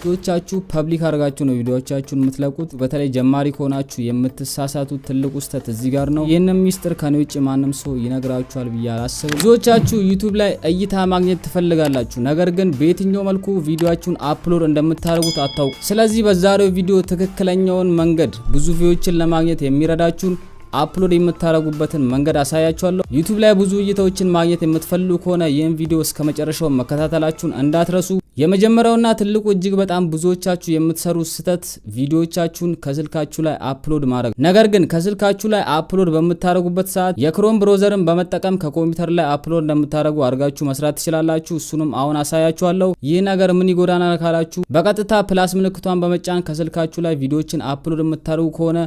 ብዙዎቻችሁ public አድርጋችሁ ነው ቪዲዮዎቻችሁን የምትለቁት። በተለይ ጀማሪ ከሆናችሁ የምትሳሳቱት ትልቁ ስህተት እዚህ ጋር ነው። ይህንን ሚስጥር ከኔ ውጭ ማንም ሰው ይነግራችኋል ብዬ አላስብም። ብዙዎቻችሁ YouTube ላይ እይታ ማግኘት ትፈልጋላችሁ፣ ነገር ግን በየትኛው መልኩ ቪዲዮአችሁን upload እንደምታደርጉት አታውቁ። ስለዚህ በዛሬው ቪዲዮ ትክክለኛውን መንገድ፣ ብዙ view ዎችን ለማግኘት የሚረዳችሁን upload የምታደርጉበትን መንገድ አሳያችኋለሁ። YouTube ላይ ብዙ እይታዎችን ማግኘት የምትፈልጉ ከሆነ ይህን ቪዲዮ እስከ መጨረሻው መከታተላችሁን እንዳትረሱ። የመጀመሪያውና ትልቁ እጅግ በጣም ብዙዎቻችሁ የምትሰሩት ስህተት ቪዲዮዎቻችሁን ከስልካችሁ ላይ upload ማድረግ። ነገር ግን ከስልካችሁ ላይ upload በምታደርጉበት ሰዓት የ Chrome browser ን በመጠቀም ከኮምፒውተር ላይ upload እንደምታደርጉ አድርጋችሁ መስራት ትችላላችሁ። እሱንም አሁን አሳያችኋለሁ። ይህ ነገር ምን ይጎዳናል ካላችሁ፣ በቀጥታ plus ምልክቷን በመጫን ከስልካችሁ ላይ ቪዲዮዎችን upload የምታደርጉ ከሆነ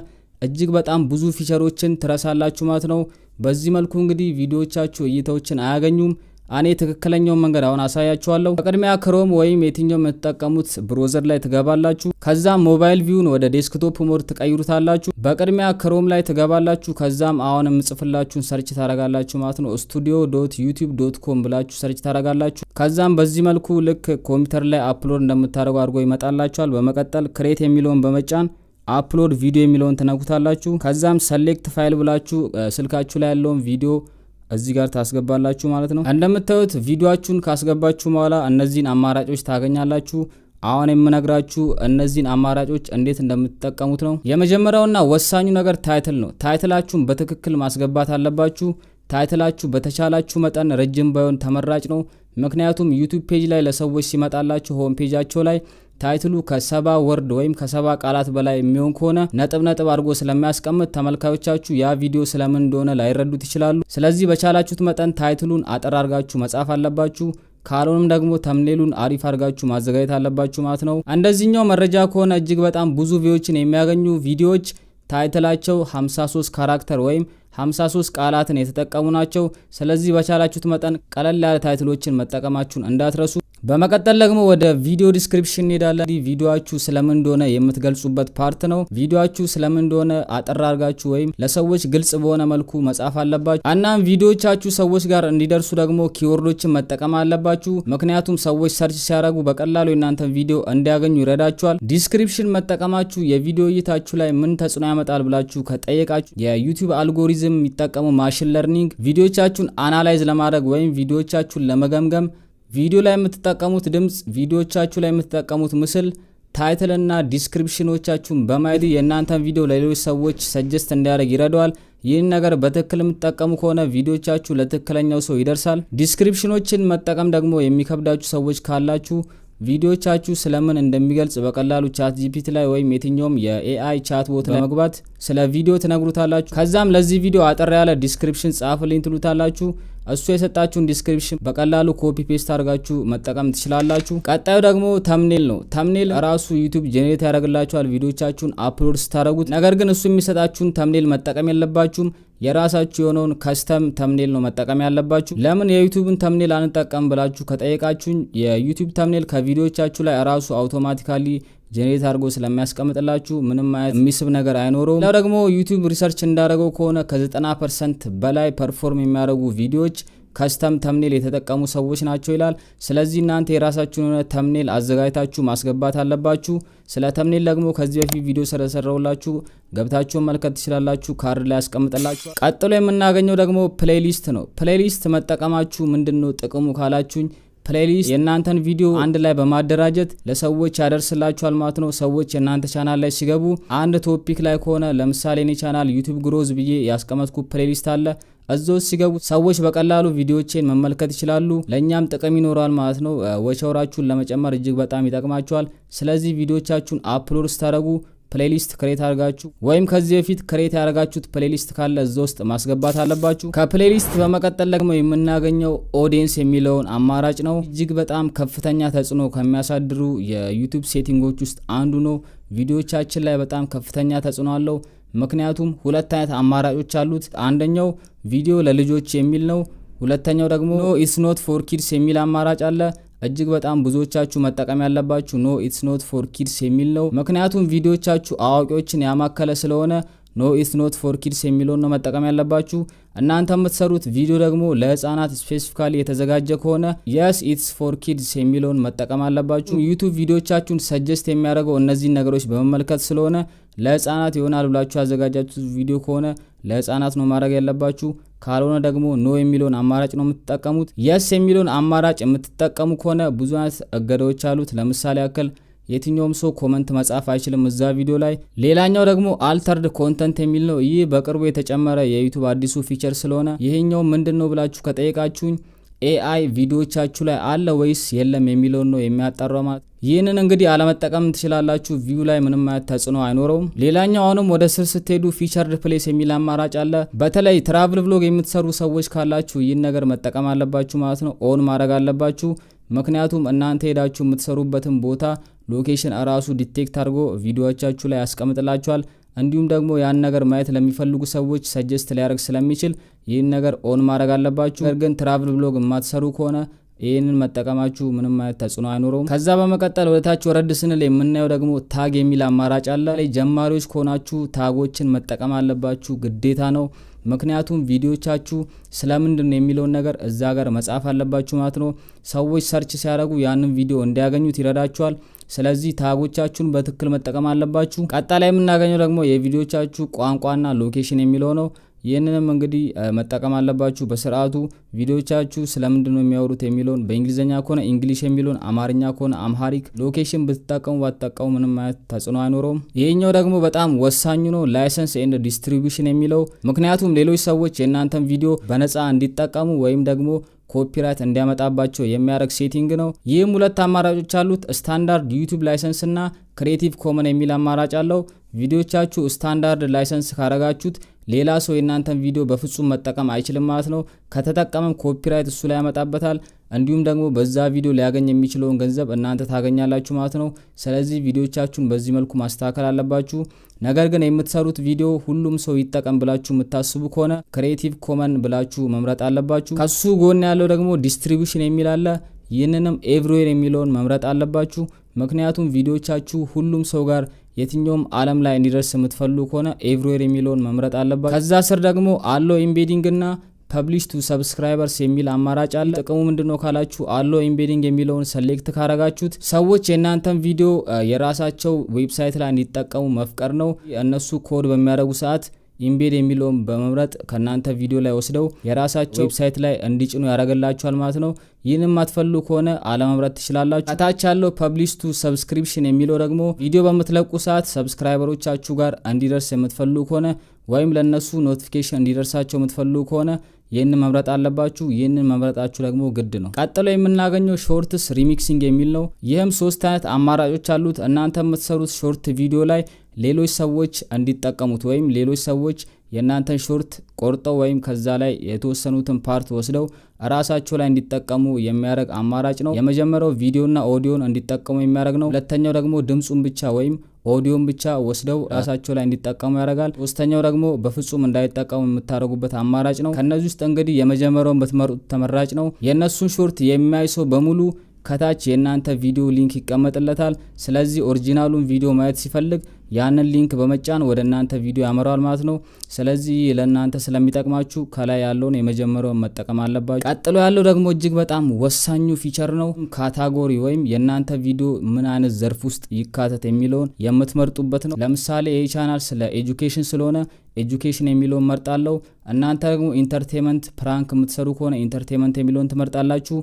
እጅግ በጣም ብዙ feature ኦችን ትረሳላችሁ ማለት ነው። በዚህ መልኩ እንግዲህ ቪዲዮዎቻችሁ እይታዎችን አያገኙም። እኔ ትክክለኛውን መንገድ አሁን አሳያችኋለሁ። በቅድሚያ Chrome ወይም የትኛው የምትጠቀሙት browser ላይ ትገባላችሁ። ከዛም mobile view ን ወደ desktop mode ትቀይሩታላችሁ። በቅድሚያ Chrome ላይ ትገባላችሁ። ከዛም አሁን የምጽፍላችሁን search ታረጋላችሁ ማለት ነው። studio.youtube.com ብላችሁ search ታረጋላችሁ። ከዛም በዚህ መልኩ ልክ ኮምፒውተር ላይ upload እንደምታደርጉ አድርጎ ይመጣላችኋል። በመቀጠል create የሚለውን በመጫን upload video የሚለውን ትነኩታላችሁ። ከዛም select file ብላችሁ ስልካችሁ ላይ ያለውን ቪዲዮ እዚህ ጋር ታስገባላችሁ ማለት ነው። እንደምታዩት ቪዲዮአችሁን ካስገባችሁ በኋላ እነዚህን አማራጮች ታገኛላችሁ። አሁን የምነግራችሁ እነዚህን አማራጮች እንዴት እንደምትጠቀሙት ነው። የመጀመሪያውና ወሳኙ ነገር title ነው። Title ኣችሁን በትክክል ማስገባት አለባችሁ። Title ኣችሁ በተቻላችሁ መጠን ረጅም ባይሆን ተመራጭ ነው። ምክንያቱም YouTube page ላይ ለሰዎች ሲመጣላቸው home page ኣቸው ላይ title ኡ ከ70 word ወይም ከ70 ቃላት በላይ የሚሆን ከሆነ ነጥብ ነጥብ አድርጎ ስለሚያስቀምጥ ተመልካዮቻችሁ ያ ቪዲዮ ስለምን እንደሆነ ላይረዱት ይችላሉ። ስለዚህ በቻላችሁት መጠን title ኡን አጠር አድርጋችሁ መጻፍ አለባችሁ። ካልሆነም ደግሞ thumbnail ኡን አሪፍ አድርጋችሁ ማዘጋጀት አለባችሁ ማለት ነው። እንደዚህኛው መረጃ ከሆነ እጅግ በጣም ብዙ view ዎችን የሚያገኙ ቪዲዮዎች title ኣቸው 53 character ወይም 53 ቃላትን የተጠቀሙ ናቸው። ስለዚህ በቻላችሁት መጠን ቀለል ያለ title ኦችን መጠቀማችሁን እንዳትረሱ። በመቀጠል ደግሞ ወደ ቪዲዮ description እንሄዳለን። ቪዲዮአችሁ ስለምን እንደሆነ የምትገልጹበት part ነው። ቪዲዮአችሁ ስለምን እንደሆነ አጠር አድርጋችሁ ወይም ለሰዎች ግልጽ በሆነ መልኩ መጻፍ አለባችሁ። እናም ቪዲዮቻችሁ ሰዎች ጋር እንዲደርሱ ደግሞ keyword ኦችን መጠቀም አለባችሁ። ምክንያቱም ሰዎች search ሲያደርጉ በቀላሉ የእናንተን ቪዲዮ እንዲያገኙ ይረዳችኋል። Description መጠቀማችሁ የቪዲዮ እይታችሁ ላይ ምን ተጽዕኖ ያመጣል ብላችሁ ከጠየቃችሁ፣ የ YouTube algorithm የሚጠቀሙ machine learning ቪዲዮቻችሁን analyze ለማድረግ ወይም ቪዲዮቻችሁን ለመገምገም ቪዲዮ ላይ የምትጠቀሙት ድምፅ፣ ቪዲዮቻችሁ ላይ የምትጠቀሙት ምስል፣ title እና description ኦቻችሁን በማየት የእናንተን ቪዲዮ ለሌሎች ሰዎች suggest እንዲያደርግ ይረዳዋል። ይህን ነገር በትክክል የምትጠቀሙ ከሆነ ቪዲዮቻችሁ ለትክክለኛው ሰው ይደርሳል። Description ኦችን መጠቀም ደግሞ የሚከብዳችሁ ሰዎች ካላችሁ፣ ቪዲዮቻችሁ ስለምን እንደሚገልጽ በቀላሉ ChatGPT ላይ ወይም የትኛውም የ AI chatbot ላይ በመግባት ስለ ቪዲዮ ትነግሩታላችሁ። ከዛም ለዚህ ቪዲዮ አጠር ያለ description ጻፍልኝ ትሉታላችሁ። እሱ የሰጣችሁን description በቀላሉ copy paste አድርጋችሁ መጠቀም ትችላላችሁ። ቀጣዩ ደግሞ thumbnail ነው። Thumbnail ራሱ YouTube generate ያደርግላችኋል ቪዲዮቻችሁን upload ስታደርጉት። ነገር ግን እሱ የሚሰጣችሁን thumbnail መጠቀም የለባችሁም። የራሳችሁ የሆነውን custom thumbnail ነው መጠቀም ያለባችሁ። ለምን የ YouTube ን thumbnail አንጠቀም ብላችሁ ከጠየቃችሁኝ፣ የ YouTube thumbnail ከቪዲዮቻችሁ ላይ ራሱ automatically generate አድርጎ ስለሚያስቀምጥላችሁ ምንም አይነት የሚስብ ነገር አይኖረውም። ሌላው ደግሞ YouTube research እንዳደረገው ከሆነ ከ90% በላይ perform የሚያደርጉ ቪዲዮዎች custom thumbnail የተጠቀሙ ሰዎች ናቸው ይላል። ስለዚህ እናንተ የራሳችሁን የሆነ thumbnail አዘጋጅታችሁ ማስገባት አለባችሁ። ስለ thumbnail ደግሞ ከዚህ በፊት ቪዲዮ ስለሰራሁላችሁ ገብታችሁ መመልከት ትችላላችሁ። ካርድ ላይ አስቀምጥላችኋለሁ። ቀጥሎ የምናገኘው ደግሞ playlist ነው። Playlist መጠቀማችሁ ምንድን ነው ጥቅሙ ካላችሁኝ፣ playlist የእናንተን ቪዲዮ አንድ ላይ በማደራጀት ለሰዎች ያደርስላችኋል ማለት ነው። ሰዎች የእናንተ ቻናል ላይ ሲገቡ አንድ topic ላይ ከሆነ፣ ለምሳሌ እኔ channel YouTube growth ብዬ ያስቀመጥኩት playlist አለ። እዛ ውስጥ ሲገቡ ሰዎች በቀላሉ ቪዲዮዎቼን መመልከት ይችላሉ። ለእኛም ጥቅም ይኖረዋል ማለት ነው። Watch hour ኣችሁን ለመጨመር እጅግ በጣም ይጠቅማችኋል። ስለዚህ ቪዲዮቻችሁን upload ስታደርጉ playlist create አድርጋችሁ ወይም ከዚህ በፊት create ያደረጋችሁት playlist ካለ እዛ ውስጥ ማስገባት አለባችሁ። ከ playlist በመቀጠል ደግሞ የምናገኘው audience የሚለውን አማራጭ ነው። እጅግ በጣም ከፍተኛ ተጽዕኖ ከሚያሳድሩ የ YouTube setting ኦች ውስጥ አንዱ ነው። ቪዲዮቻችን ላይ በጣም ከፍተኛ ተጽዕኖ አለው። ምክንያቱም ሁለት አይነት አማራጮች አሉት። አንደኛው ቪዲዮ ለልጆች የሚል ነው። ሁለተኛው ደግሞ no, it's not for kids የሚል አማራጭ አለ። እጅግ በጣም ብዙዎቻችሁ መጠቀም ያለባችሁ no, it's not for kids የሚል ነው። ምክንያቱም ቪዲዮቻችሁ አዋቂዎችን ያማከለ ስለሆነ No, it's not for kids የሚለውን ነው መጠቀም ያለባችሁ። እናንተ የምትሰሩት ቪዲዮ ደግሞ ለህፃናት specifically የተዘጋጀ ከሆነ yes, it's for kids የሚለውን መጠቀም አለባችሁ። YouTube ቪዲዮቻችሁን suggest የሚያደርገው እነዚህን ነገሮች በመመልከት ስለሆነ ለህፃናት ይሆናል ብላችሁ ያዘጋጃችሁት ቪዲዮ ከሆነ ለህፃናት ነው ማድረግ ያለባችሁ። ካልሆነ ደግሞ no የሚለውን አማራጭ ነው የምትጠቀሙት። Yes የሚለውን አማራጭ የምትጠቀሙ ከሆነ ብዙ አይነት እገዳዎች አሉት። ለምሳሌ ያክል የትኛውም ሰው comment መጻፍ አይችልም እዛ ቪዲዮ ላይ። ሌላኛው ደግሞ altered content የሚል ነው። ይህ በቅርቡ የተጨመረ የ YouTube አዲሱ feature ስለሆነ ይሄኛው ምንድን ነው ብላችሁ ከጠየቃችሁኝ AI ቪዲዮቻችሁ ላይ አለ ወይስ የለም የሚለውን ነው የሚያጣራው ማለት። ይህንን እንግዲህ አለመጠቀም ትችላላችሁ። View ላይ ምንም አይነት ተጽዕኖ አይኖረውም። ሌላኛው አሁንም ወደ ስር ስትሄዱ featured place የሚል አማራጭ አለ። በተለይ travel vlog የምትሰሩ ሰዎች ካላችሁ ይህን ነገር መጠቀም አለባችሁ ማለት ነው። On ማድረግ አለባችሁ። ምክንያቱም እናንተ ሄዳችሁ የምትሰሩበትን ቦታ location እራሱ detect አድርጎ ቪዲዮዎቻችሁ ላይ ያስቀምጥላችኋል። እንዲሁም ደግሞ ያን ነገር ማየት ለሚፈልጉ ሰዎች suggest ሊያደርግ ስለሚችል ይህን ነገር on ማድረግ አለባችሁ። ነገር ግን travel vlog የማትሰሩ ከሆነ ይህንን መጠቀማችሁ ምንም አይነት ተጽዕኖ አይኖረውም። ከዛ በመቀጠል ወደ ታች ወረድ ስንል የምናየው ደግሞ tag የሚል አማራጭ አለ። ጀማሪዎች ከሆናችሁ tag ኦችን መጠቀም አለባችሁ፣ ግዴታ ነው። ምክንያቱም ቪዲዮቻችሁ ስለምንድን ነው የሚለውን ነገር እዛ ጋር መጻፍ አለባችሁ ማለት ነው። ሰዎች search ሲያደርጉ ያንን ቪዲዮ እንዲያገኙት ይረዳቸዋል። ስለዚህ tag ኦቻችሁን በትክክል መጠቀም አለባችሁ። ቀጣይ የምናገኘው ደግሞ የቪዲዮቻችሁ ቋንቋና location የሚለው ነው። ይህንንም እንግዲህ መጠቀም አለባችሁ በስርዓቱ። ቪዲዮቻችሁ ስለምንድን ነው የሚያወሩት የሚለውን በእንግሊዝኛ ከሆነ English የሚለውን፣ አማርኛ ከሆነ Amharic፣ location ብትጠቀሙ ባትጠቀሙ ምንም አይነት ተጽዕኖ አይኖረውም። ይሄኛው ደግሞ በጣም ወሳኙ ነው፣ license and distribution የሚለው። ምክንያቱም ሌሎች ሰዎች የእናንተን ቪዲዮ በነፃ እንዲጠቀሙ ወይም ደግሞ copyright እንዲያመጣባቸው የሚያደርግ setting ነው። ይህም ሁለት አማራጮች አሉት። Standard YouTube license እና Creative Common የሚል አማራጭ አለው። ቪዲዮቻችሁ standard license ካረጋችሁት ሌላ ሰው የእናንተን ቪዲዮ በፍጹም መጠቀም አይችልም ማለት ነው። ከተጠቀመም copyright እሱ ላይ ያመጣበታል። እንዲሁም ደግሞ በዛ ቪዲዮ ሊያገኝ የሚችለውን ገንዘብ እናንተ ታገኛላችሁ ማለት ነው። ስለዚህ ቪዲዮቻችሁን በዚህ መልኩ ማስተካከል አለባችሁ። ነገር ግን የምትሰሩት ቪዲዮ ሁሉም ሰው ይጠቀም ብላችሁ የምታስቡ ከሆነ Creative Common ብላችሁ መምረጥ አለባችሁ። ከሱ ጎን ያለው ደግሞ distribution የሚል አለ። ይህንንም everywhere የሚለውን መምረጥ አለባችሁ። ምክንያቱም ቪዲዮቻችሁ ሁሉም ሰው ጋር የትኛውም ዓለም ላይ እንዲደርስ የምትፈልጉ ከሆነ everywhere የሚለውን መምረጥ አለባችሁ። ከዛ ስር ደግሞ allow embedding እና publish to subscribers የሚል አማራጭ አለ። ጥቅሙ ምንድነው ካላችሁ allow embedding የሚለውን select ካረጋችሁት ሰዎች የእናንተን ቪዲዮ የራሳቸው website ላይ እንዲጠቀሙ መፍቀድ ነው። እነሱ ኮድ በሚያደርጉ ሰዓት embed የሚለውን በመምረጥ ከእናንተ ቪዲዮ ላይ ወስደው የራሳቸው website ላይ እንዲጭኑ ያደርግላችኋል ማለት ነው። ይህን የማትፈልጉ ከሆነ አለመምረጥ ትችላላችሁ። ከታች ያለው publish to subscription የሚለው ደግሞ ቪዲዮ በምትለቁ ሰዓት subscriber ኦቻችሁ ጋር እንዲደርስ የምትፈልጉ ከሆነ ወይም ለነሱ notification እንዲደርሳቸው የምትፈልጉ ከሆነ ይህንን መምረጥ አለባችሁ። ይህንን መምረጣችሁ ደግሞ ግድ ነው። ቀጥሎ የምናገኘው shorts remixing የሚል ነው። ይህም ሶስት አይነት አማራጮች አሉት። እናንተ የምትሰሩት short ቪዲዮ ላይ ሌሎች ሰዎች እንዲጠቀሙት ወይም ሌሎች ሰዎች የእናንተን short ቆርጠው ወይም ከዛ ላይ የተወሰኑትን part ወስደው ራሳቸው ላይ እንዲጠቀሙ የሚያደርግ አማራጭ ነው። የመጀመሪያው ቪዲዮና ኦዲዮን እንዲጠቀሙ የሚያደርግ ነው። ሁለተኛው ደግሞ ድምጹን ብቻ ወይም ኦዲዮን ብቻ ወስደው ራሳቸው ላይ እንዲጠቀሙ ያደርጋል። ሶስተኛው ደግሞ በፍጹም እንዳይጠቀሙ የምታደርጉበት አማራጭ ነው። ከነዚህ ውስጥ እንግዲህ የመጀመሪያውን ብትመርጡት ተመራጭ ነው። የእነሱን short የሚያይ ሰው በሙሉ ከታች የእናንተ ቪዲዮ link ይቀመጥለታል። ስለዚህ original ኡን ቪዲዮ ማየት ሲፈልግ ያንን link በመጫን ወደ እናንተ ቪዲዮ ያመራዋል ማለት ነው። ስለዚህ ለእናንተ ስለሚጠቅማችሁ ከላይ ያለውን የመጀመሪያውን መጠቀም አለባችሁ። ቀጥሎ ያለው ደግሞ እጅግ በጣም ወሳኙ feature ነው። Category ወይም የእናንተ ቪዲዮ ምን አይነት ዘርፍ ውስጥ ይካተት የሚለውን የምትመርጡበት ነው። ለምሳሌ ይህ ቻናል ስለ education ስለሆነ education የሚለውን መርጣለሁ። እናንተ ደግሞ entertainment፣ prank የምትሰሩ ከሆነ entertainment የሚለውን ትመርጣላችሁ።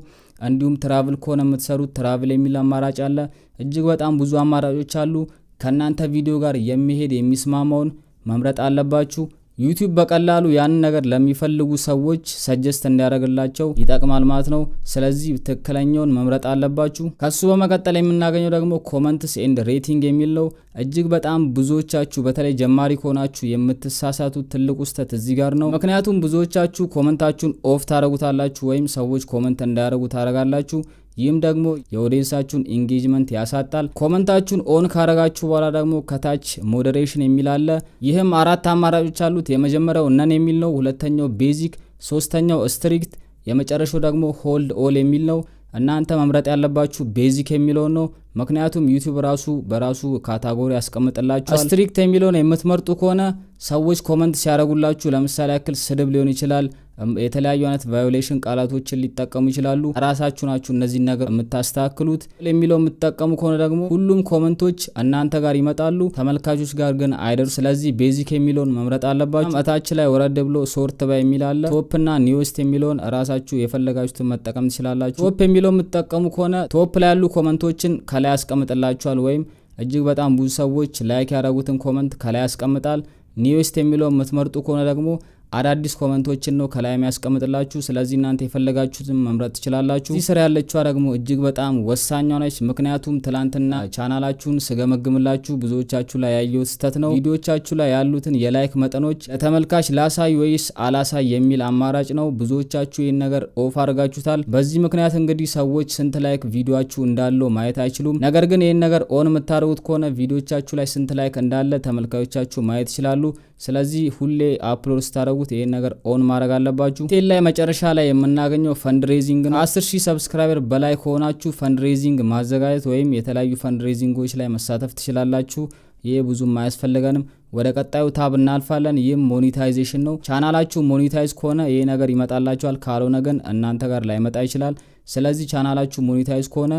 እንዲሁም travel ከሆነ የምትሰሩት travel የሚል አማራጭ አለ። እጅግ በጣም ብዙ አማራጮች አሉ። ከእናንተ ቪዲዮ ጋር የሚሄድ የሚስማማውን መምረጥ አለባችሁ። YouTube በቀላሉ ያንን ነገር ለሚፈልጉ ሰዎች suggest እንዲያደርግላቸው ይጠቅማል ማለት ነው። ስለዚህ ትክክለኛውን መምረጥ አለባችሁ። ከሱ በመቀጠል የምናገኘው ደግሞ comments and rating የሚል ነው። እጅግ በጣም ብዙዎቻችሁ በተለይ ጀማሪ ከሆናችሁ የምትሳሳቱት ትልቁ ስህተት እዚህ ጋር ነው። ምክንያቱም ብዙዎቻችሁ comment ኣችሁን off ታደርጉታላችሁ ወይም ሰዎች comment እንዳያደርጉ ታደርጋላችሁ። ይህም ደግሞ የ audience ኣችሁን engagement ያሳጣል። Comment ኣችሁን on ካረጋችሁ በኋላ ደግሞ ከታች moderation የሚል አለ። ይህም አራት አማራጮች አሉት። የመጀመሪያው none የሚል ነው። ሁለተኛው basic፣ ሶስተኛው strict፣ የመጨረሻው ደግሞ hold all የሚል ነው። እናንተ መምረጥ ያለባችሁ basic የሚለውን ነው። ምክንያቱም YouTube ራሱ በራሱ category ያስቀምጥላችኋል። Strict የሚለውን የምትመርጡ ከሆነ ሰዎች comment ሲያደርጉላችሁ፣ ለምሳሌ ያክል ስድብ ሊሆን ይችላል፣ የተለያዩ አይነት violation ቃላቶችን ሊጠቀሙ ይችላሉ። ራሳችሁ ናችሁ እነዚህን ነገር የምታስተካክሉት። የሚለው የምትጠቀሙ ከሆነ ደግሞ ሁሉም comment ኦች እናንተ ጋር ይመጣሉ፣ ተመልካቾች ጋር ግን አይደርሱ። ስለዚህ basic የሚለውን መምረጥ አለባችሁ። እታች ላይ ወረድ ብሎ sort by የሚል አለ። Top እና newest የሚለውን ራሳችሁ የፈለጋችሁትን መጠቀም ትችላላችሁ። Top የሚለው የምትጠቀሙ ከሆነ top ላይ ያሉ comment ኦችን ከላይ ያስቀምጥላችኋል፣ ወይም እጅግ በጣም ብዙ ሰዎች like ያደረጉትን comment ከላይ ያስቀምጣል። Newest የሚለው የምትመርጡ ከሆነ ደግሞ አዳዲስ comment ኦችን ነው ከላይ የሚያስቀምጥላችሁ። ስለዚህ እናንተ የፈለጋችሁትን መምረጥ ትችላላችሁ። እዚህ ስር ያለችዋ ደግሞ እጅግ በጣም ወሳኟ ነች። ምክንያቱም ትላንትና ቻናላችሁን ስገመግምላችሁ ብዙዎቻችሁ ላይ ያየሁት ስህተት ነው። ቪዲዮቻችሁ ላይ ያሉትን የ like መጠኖች ለተመልካች ላሳይ ወይስ አላሳይ የሚል አማራጭ ነው። ብዙዎቻችሁ ይህን ነገር off አድርጋችሁታል። በዚህ ምክንያት እንግዲህ ሰዎች ስንት like ቪዲዮችሁ እንዳለው ማየት አይችሉም። ነገር ግን ይህን ነገር on የምታደርጉት ከሆነ ቪዲዮቻችሁ ላይ ስንት like እንዳለ ተመልካቾቻችሁ ማየት ይችላሉ። ስለዚህ ሁሌ upload ስታደርጉት ይህን ነገር on ማድረግ አለባችሁ። ቴል ላይ መጨረሻ ላይ የምናገኘው fundraising ነው። 10,000 subscriber በላይ ከሆናችሁ fundraising ማዘጋጀት ወይም የተለያዩ fundraising ኦች ላይ መሳተፍ ትችላላችሁ። ይህ ብዙም አያስፈልገንም። ወደ ቀጣዩ tab እናልፋለን። ይህም monetization ነው። ቻናላችሁ monetize ከሆነ ይህ ነገር ይመጣላችኋል። ካልሆነ ግን እናንተ ጋር ላይመጣ ይችላል። ስለዚህ ቻናላችሁ monetize ከሆነ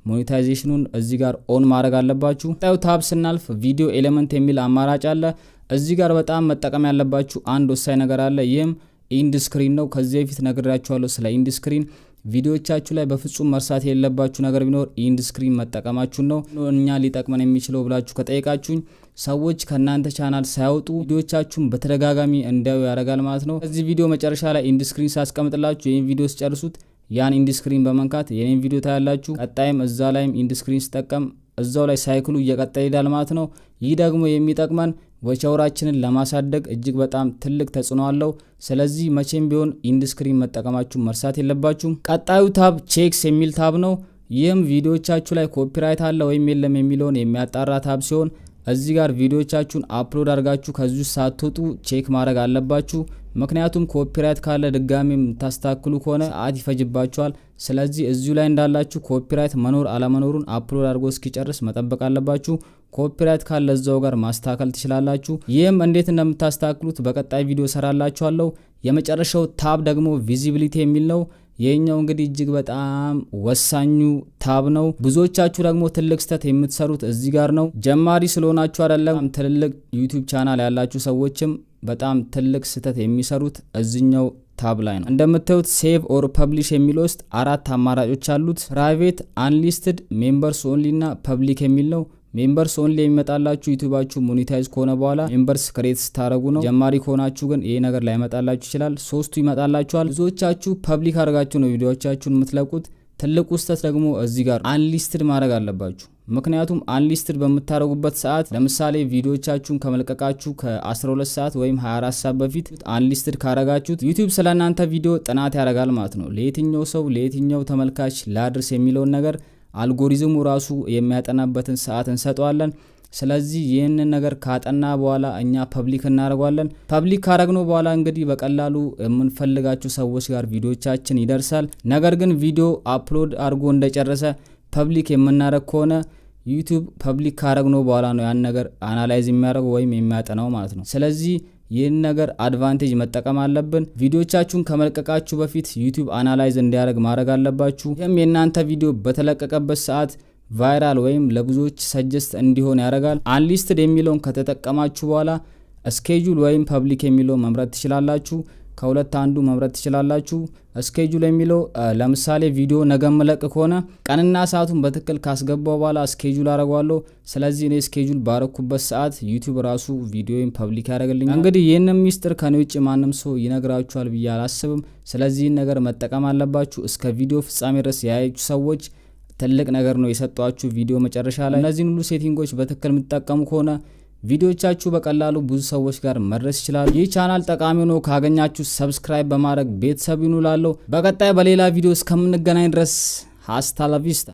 monetization ኑን እዚህ ጋር on ማድረግ አለባችሁ። ቀጣዩ tab ስናልፍ video element የሚል አማራጭ አለ። እዚህ ጋር በጣም መጠቀም ያለባችሁ አንድ ወሳኝ ነገር አለ። ይህም end screen ነው። ከዚህ በፊት ነግሬያችኋለሁ ስለ end screen። ቪዲዮቻችሁ ላይ በፍጹም መርሳት የሌለባችሁ ነገር ቢኖር end screen መጠቀማችሁን ነው። እኛ ሊጠቅመን የሚችለው ብላችሁ ከጠየቃችሁኝ ሰዎች ከእናንተ ቻናል ሳይወጡ ቪዲዮቻችሁን በተደጋጋሚ እንዲያዩ ያደርጋል ማለት ነው። ከዚህ ቪዲዮ መጨረሻ ላይ end screen ሳስቀምጥላችሁ ይህን ቪዲዮ ስትጨርሱት ያን end screen በመንካት የኔን ቪዲዮ ታያላችሁ። ቀጣይም እዛ ላይም end screen ስጠቀም እዛው ላይ cycle ኡ እየቀጠለ ይሄዳል ማለት ነው። ይህ ደግሞ የሚጠቅመን watch hour ኣችንን ለማሳደግ እጅግ በጣም ትልቅ ተጽዕኖ አለው። ስለዚህ መቼም ቢሆን end screen መጠቀማችሁን መርሳት የለባችሁም። ቀጣዩ tab checks የሚል tab ነው። ይህም ቪዲዮቻችሁ ላይ copyright አለ ወይም የለም የሚለውን የሚያጣራ tab ሲሆን እዚህ ጋር ቪዲዮቻችሁን upload አድርጋችሁ ከዚሁ ሳትወጡ check ማድረግ አለባችሁ። ምክንያቱም copyright ካለ ድጋሚ የምታስተካክሉ ከሆነ ሰዓት ይፈጅባችኋል። ስለዚህ እዚሁ ላይ እንዳላችሁ copyright መኖር አለመኖሩን upload አድርጎ እስኪጨርስ መጠበቅ አለባችሁ። Copyright ካለ እዛው ጋር ማስተካከል ትችላላችሁ። ይህም እንዴት እንደምታስተካክሉት በቀጣይ ቪዲዮ ሰራላችኋለሁ። የመጨረሻው tab ደግሞ visibility የሚል ነው። ይህኛው እንግዲህ እጅግ በጣም ወሳኙ tab ነው። ብዙዎቻችሁ ደግሞ ትልቅ ስህተት የምትሰሩት እዚህ ጋር ነው። ጀማሪ ስለሆናችሁ አይደለም፣ ትልልቅ YouTube ቻናል ያላችሁ ሰዎችም በጣም ትልቅ ስህተት የሚሰሩት እዚኛው tab ላይ ነው። እንደምታዩት save or publish የሚለው ውስጥ አራት አማራጮች አሉት። Private፣ unlisted፣ members only እና public የሚል ነው። Members only የሚመጣላችሁ YouTube ኣችሁ monetize ከሆነ በኋላ members create ስታደረጉ ነው። ጀማሪ ከሆናችሁ ግን ይሄ ነገር ላይመጣላችሁ ይችላል። ሶስቱ ይመጣላችኋል። ብዙዎቻችሁ public አድርጋችሁ ነው ቪዲዮዎቻችሁን የምትለቁት። ትልቁ ስህተት ደግሞ እዚህ ጋር unlisted ማድረግ አለባችሁ። ምክንያቱም unlisted በምታደርጉበት ሰዓት፣ ለምሳሌ ቪዲዮቻችሁን ከመልቀቃችሁ ከ12 ሰዓት ወይም 24 ሰዓት በፊት unlisted ካረጋችሁት YouTube ስለ እናንተ ቪዲዮ ጥናት ያደርጋል ማለት ነው። ለየትኛው ሰው፣ ለየትኛው ተመልካች ላድርስ የሚለውን ነገር አልጎሪዝሙ ራሱ የሚያጠናበትን ሰዓት እንሰጠዋለን። ስለዚህ ይህንን ነገር ካጠና በኋላ እኛ public እናደርገዋለን። Public ካረግነው በኋላ እንግዲህ በቀላሉ የምንፈልጋቸው ሰዎች ጋር ቪዲዮቻችን ይደርሳል። ነገር ግን ቪዲዮ upload አድርጎ እንደጨረሰ public የምናደርግ ከሆነ YouTube public ካረግነው በኋላ ነው ያን ነገር analyze የሚያደርገው ወይም የሚያጠናው ማለት ነው። ስለዚህ ይህን ነገር advantage መጠቀም አለብን። ቪዲዮቻችሁን ከመልቀቃችሁ በፊት YouTube analyze እንዲያደርግ ማድረግ አለባችሁ። ይህም የእናንተ ቪዲዮ በተለቀቀበት ሰዓት viral ወይም ለብዙዎች suggest እንዲሆን ያደርጋል። Unlisted የሚለውን ከተጠቀማችሁ በኋላ schedule ወይም public የሚለውን መምረጥ ትችላላችሁ። ከሁለት አንዱ መምረጥ ትችላላችሁ። Schedule የሚለው ለምሳሌ ቪዲዮ ነገ ምለቅ ከሆነ ቀንና ሰዓቱን በትክክል ካስገባው በኋላ schedule አደርገዋለሁ። ስለዚህ እኔ schedule ባረኩበት ሰዓት YouTube ራሱ ቪዲዮን public ያደርግልኛል። እንግዲህ ይህንን ሚስጥር ከኔ ውጭ ማንም ሰው ይነግራችኋል ብዬ አላስብም። ስለዚህ ይህን ነገር መጠቀም አለባችሁ። እስከ ቪዲዮ ፍጻሜ ድረስ ያያችሁ ሰዎች ትልቅ ነገር ነው የሰጧችሁ ቪዲዮ መጨረሻ ላይ። እነዚህን ሁሉ setting ኦች በትክክል የምትጠቀሙ ከሆነ ቪዲዮቻችሁ በቀላሉ ብዙ ሰዎች ጋር መድረስ ይችላሉ። ይህ ቻናል ጠቃሚ ሆኖ ካገኛችሁ subscribe በማድረግ ቤተሰብ ይሁኑ እላለሁ። በቀጣይ በሌላ ቪዲዮ እስከምንገናኝ ድረስ hasta la vista።